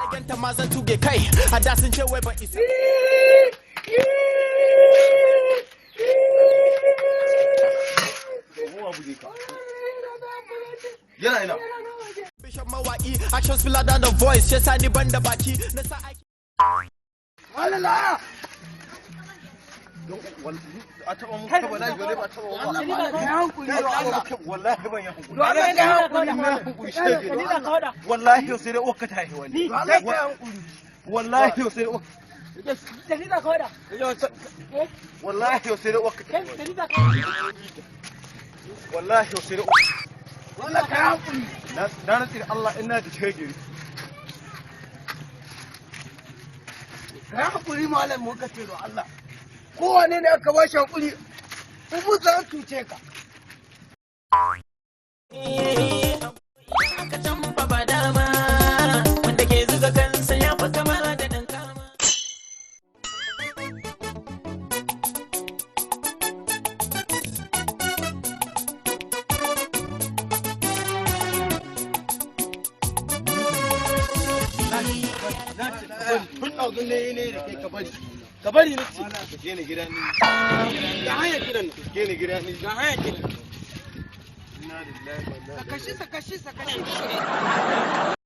Ya ganta ma zan tuge kai. A da sun ce wai ban isa. Yana ina? Bishop mawaki, actions feel than the voice. Shi yasa ni ban da baki na sa aiki. Walala. A taba mun taba layi bare ba taba mun ba. Ka hankuri don Allah. Wallahi ban yi hankuri. Don Allah ka hankuri. Na hankuri shege. Wallahi yau sai dai uwarka ta haihi wani. Don Allah ka hankuri. Wallahi yau sai dai uwarka. Wallahi yau sai dai uwarka ta haihi wani. Wallahi yau sai dai uwarka. Wallah ka hankuri. Na rantsi da Allah ina da shege. Ka hankuri malam muka ce don Allah. Kowane ne aka bashi hankuri. Ubu za cuce ka. Aka canfa ba dama, wanda ke zuga kansa ya fi kama da ɗan kama. Tun ɗazu ne ne da kai ka bari. Ka bari na ce. Ka je ni gida ni. Ga hanyar gidan. Ka je ni gida ni. Ga hanyar gidan. Inna lillahi wa inna ilaihi Sakashi sakashi sakashi.